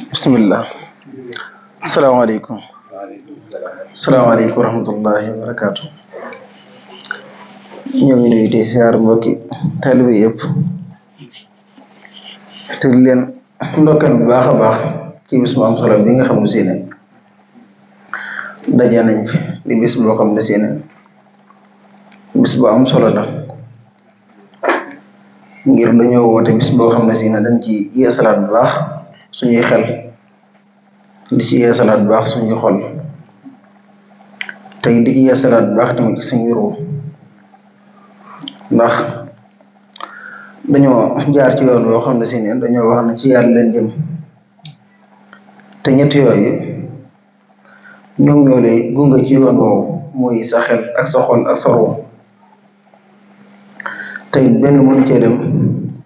bismillah. Assalamualaikum. Assalamualaikum warahmatullahi wabarakatuh. Ñoo ngi nuyu tey siyaar mbokki taalibe yëpp te di leen ndokkal bu baax a baax ci bis bu am solo bi nga xam ne si ne daje nañ fi di bis boo xam ne si ne bis bu am solo la ngir dañoo woote bis boo xam ne si ne dañ ci yeesalaat bu baax suñuy xel di ci yeesalaat bu baax suñuy xol tey di ci yeesalaat bu baax tamit ci suñuy ruu ndax dañoo jaar ci yoon woo xam ne si ne dañoo wax ne ci yàlla leen jëm te ñett yooyu ñoom ñoo lay gunge ci yoon woowu muy sa xel ak sa xol ak sa ruu tey benn mënu cee dem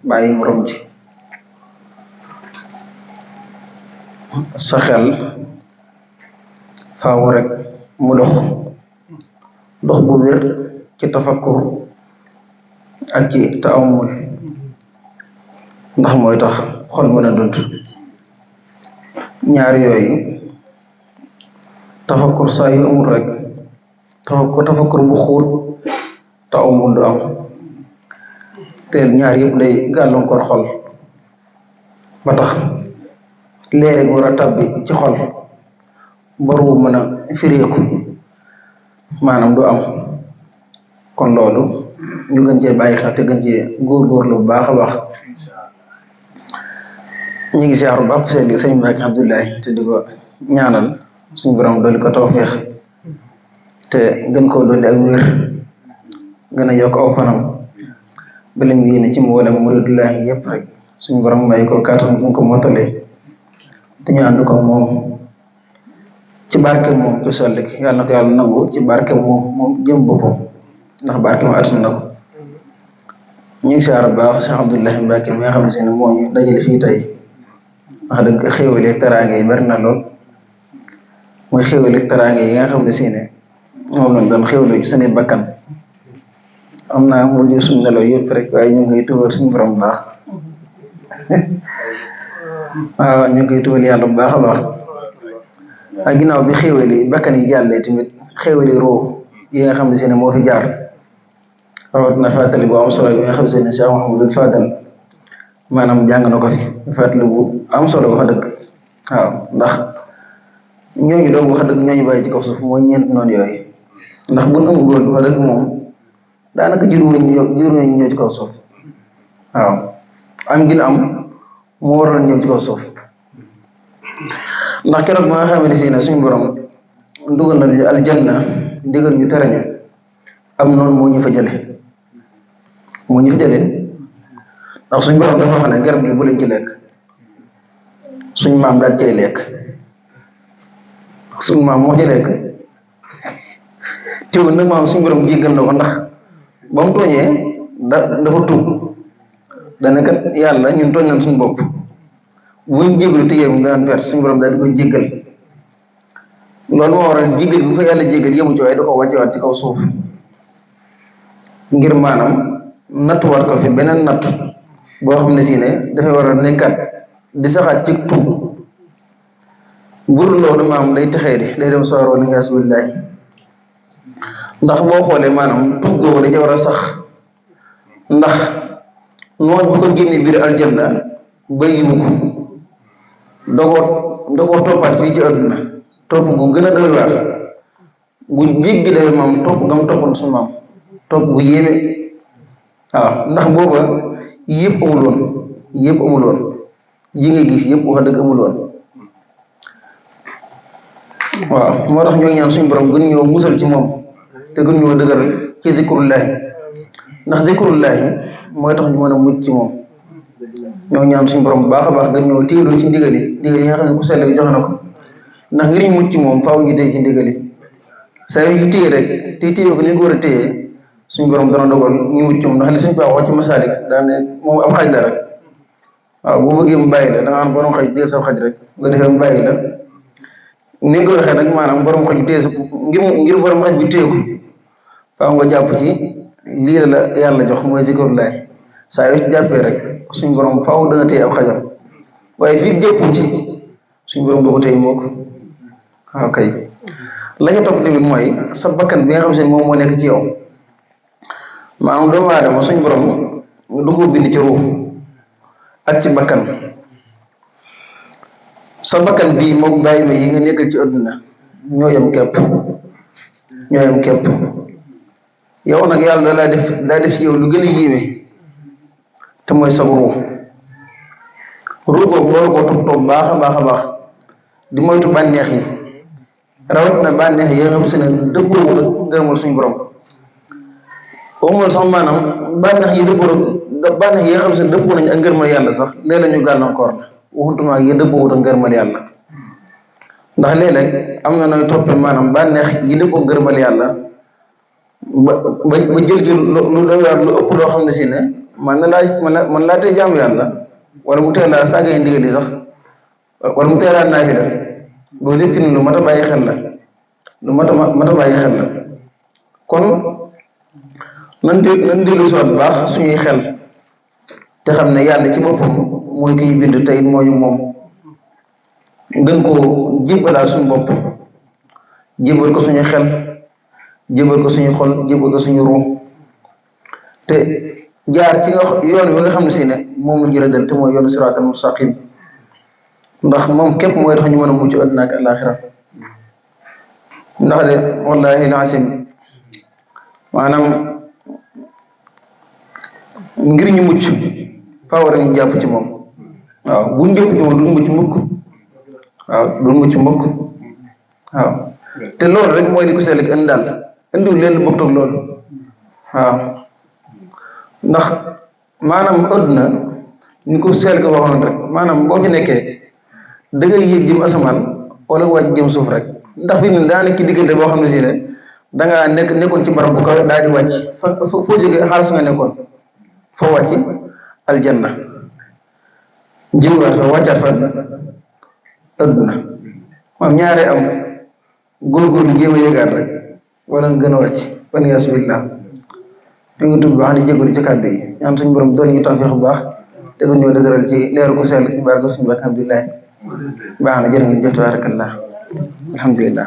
bàyyi morom ci sa xel faaw rek mu dox bu wér ci tafakkur ak ci taamul ndax mooy tax xol mën a dund ñaar yooyu tafakkur saa yu amul rek tafakkur bu xuur taamul du am te ñaar yëpp day gàllankoor xol ba tax leere gu war a tàbbi ci xol baru mën a fireeku maanaam du am kon loolu ñu gën cee bàyyi xel te gën cee góorgóorlu bu baax a baax ñu ngi siyaaru baax ku seen li sëñ Mbacke Abdoulaye te di ko ñaanal suñu borom dolli ko tawfeex te gën koo dolli ak wér gën a yokk aw fanam ba lim yéene ci mboolem muridullahi yëpp rek suñu borom may ko kàttan bu ko mottalee dañu ànd ko moom ci barke moom ku sell ki yàlla na ko yàlla nangu ci barke moom jëm boppam ndax barke moom attan na ko ñu ngi siyaar bu baax Cheikh Abdoulaye Mbacke mi nga xam ne moo ñu dajale fii tey wax dëgg xéwale ak teraange yi bari na lool mooy xéwale ak teraange yi nga xam ne si ne moom lañ doon xéwale ci seen bakkan am naa mu jur suñu nelaw yëpp rek waaye ñu ngi koy tugal suñu borom bu baax waaw ñu ngi koy tugal yàlla bu baax a baax ak ginnaaw bi xéwali bakkan yi jàllee tamit xéwali roo yi nga xam ne si ne moo fi jaar rawatina fàttali bu am solo bi nga xam ne Cheikh Mouhamadul Fadal maanaam jàng na ko fi fàttali bu am solo wax dëgg waaw ndax ñooñu doon wax dëgg ñooñu bàyyi ci kaw suuf mooy ñeent noonu yooyu ndax bu ñu amul loolu wax dëgg moom daanaka juróomi ñëw ci kaw suuf waaw am gën am moo waroon ñëw ci kaw suuf ndax keroog ba nga xam ne si ne suñu borom dugal na ñu aljanna digal ñu tere ñu am noonu moo ñu fa jële ndax suñu borom dafa wax ne garab gi bu leen ci lekk suñu maam daal cay lekk suñu maam moo ci lekk teewul nag maam suñu borom jéggal na ko ndax ba mu tooñee dafa tuub dana kat yàlla ñun tooñ nañ suñu bopp buñ jéggalu te yéen daan perte suñu borom daal di koy jéggal loolu moo waral jéggal bi ko yàlla jéggal yemu ci waaye da ko wàccewaat ci kaw suuf ngir maanaam nattuwaat ko fi beneen natt boo xam ne si ne dafay war a nekkaat di saxaat ci tuub bur loolu maam day texee di day dem soor wala ngaas billaay ndax boo xoolee maanaam tuub googu da ca war a sax ndax noonu bu ko génne biir aljanna bàyyiwu ko dogoo toppaat fii ci àdduna topp gu gën a doy waar gu jéggi day maam topp gam toppoon su maam topp gu yéeme waaw ndax booba yëpp amuloon yi nga gis yëpp wax dëgg amuloon waaw moo tax ñoo ñaan suñu borom gën ñoo musal ci moom te gën ñoo dëgëral ci zikrullahi ndax zikrullahi mooy tax ñu mën a mucc ci moom ñoo ñaan suñu borom bu baax a baax gën ñoo téyeloo ci ndigal yi nga xam ne ku sell gi jox na ko ndax ngir ñu mucc ci moom faaw ñu téye ci ndigal yi saa yu ñu téye rek te téye ko ni ñu ko war a téye suñu borom dana dogal ñu mucc moom ndax li suñu baax wax ci masaalik daan ne moom am xaj la rek waaw boo bëggee mu bàyyi la da nga xam borom xaj téye sa xaj rek nga defee mu bàyyi la ni nga ko waxee nag maanaam borom xaj bi téye sa ngir borom xaj bi téye ko faaw nga jàpp ci lii la yàlla jox mooy zikrullahi saa yoo ci jàppee rek suñu borom faaw dana téye ab xajam waaye fii jëppoo ci suñu borom du ko tey mukk. waaw kay la ca topp tamit mooy sa bakkan bi nga xam si ne moom moo nekk ci yow maanaam doomu aadama suñu borom du ko bind ci ruux ak ci bakkan. sa bakkan bii moom bàyyi ma yi nga nekkal ci àdduna ñoo yem képp yow nag yàlla daa def ci yow lu gën a yéeme te mooy sa ruux boobu nga war koo toppatoo baax a baax di moytu bànneex yi rawatina bànneex yi nga xam si ne dëppoo ngërëmal suñu borom waxumala sax maanaam bànneex yi nga xam si ne dëppoo nañu ak ngërëmal yàlla sax léeg-léeg ñu gàllankoor la waxuntuma ak yi dëppoo ak ngërëmal yàlla ndax léeg-léeg am na nooy toppee maanaam bànneex yi dëppoo ngërëmal yàlla ba jël lu doy waar lu ëpp loo xam ne si ne man laa tey jaamu yàlla wala mu teel laa saaga ndigal yi sax wala mu teel laa naafila loolu yëpp fi lu mat a bàyyi xel la kon nan dellu si waat bu baax suñuy xel te xam ne yàlla ci boppam mooy kiy bind tey moo ñu moom gën koo jébbalaal suñu bopp jébbal ko suñu xel jébbal ko suñu xol jébbal ko suñu ruux te jaar ci yoon wi nga xam ne si ne moom la jërëdal te mooy yoonu siraatal mustaqim ndax moom képp mooy tax ñu mën a mucc àddina ak àllaaxira ndax de wallaahi laasim maanaam ngir ñu mucc faaw rek ñu jàpp ci moom waaw bu ñu jàpp ci moom duñ mucc mukk waaw te loolu rek mooy li ko sell indi daal indiwul leen lu bokk ak loolu waaw ndax maanaam àdduna ni ko sell ko waxoon rek maanaam boo fi nekkee da ngay yéeg jëm asamaan wala wàcc jëm suuf rek ndax fi ne daa nekk ci diggante boo xam ne si ne dangaa nekkoon ci barab bu kaw daal di wàcc foo jógee xaalis nga nekkoon foo wàcc aljanna jiwaat fa wàccaat fa àdduna moom ñaare am góorgóorlu jéem a yéegaat rek wala nga gën a wàcc waliyaas billah fi nga tudd baax di jégalu ci kàddu yi ñaan suñu borom doon ñu tawfiix bu baax te ñoo dëgëral ci leeru ko sell ci barke suñu barke alhamdulilah baax na jërë ngeen jëf tabarakallah alhamdulilah